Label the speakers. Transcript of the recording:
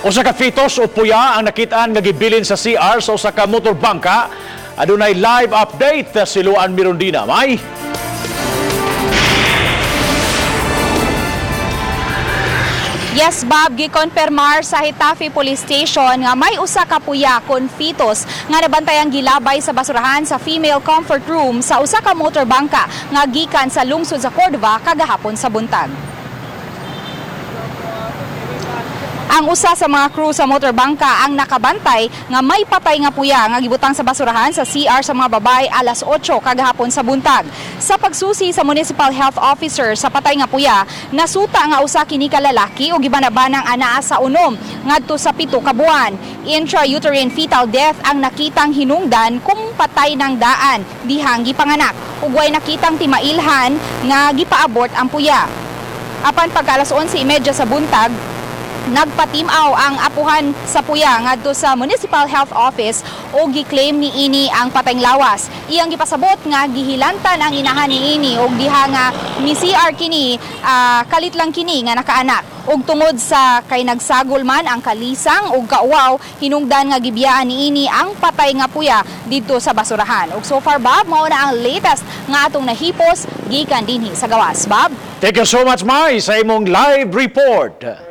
Speaker 1: Usa ka fetus o puya ang nakitaan nga gibilin sa CR sa usa ka motor bangka. Adunay live update si Luan Mirondina. May
Speaker 2: Yes, Bob, gikonfirmar sa Getafe Police Station nga may usa ka puya kon fetus nga nabantayang gilabay sa basurahan sa female comfort room sa usa ka motor bangka nga gikan sa lungsod sa Cordova kagahapon sa buntag. Ang usa sa mga crew sa motor bangka ang nakabantay nga may patay nga puya nga gibutang sa basurahan sa CR sa mga babae alas 8 kagahapon sa buntag. Sa pagsusi sa Municipal Health Officer sa patay nga puya, nasuta nga usa kini ka lalaki ug gibanabanang anaa sa 6 ngadto sa 7 ka buwan. Intrauterine fetal death ang nakitang hinungdan kung patay ng daan dihang gipanganak, ug way nakitang timailhan nga gipaabort ang puya. Apan pagka alas 11:30 sa buntag, nagpatimaw ang apuhan sa puya ngadto sa Municipal Health Office o gi-claim ni ini ang patayng lawas. Iyang gipasabot nga gihilantan ang inahan ni ini og diha nga mi CR kini kalit lang kini nga nakaanak. Ug tungod sa kay nagsagol man ang kalisang ug kauwaw, hinungdan nga gibiyaan ni ini ang patay nga puya didto sa basurahan. Ug so far, Bob, mao na ang latest nga atong nahipos gikan dinhi sa gawas. Bob?
Speaker 1: Thank you so much, Mai, sa imong live report.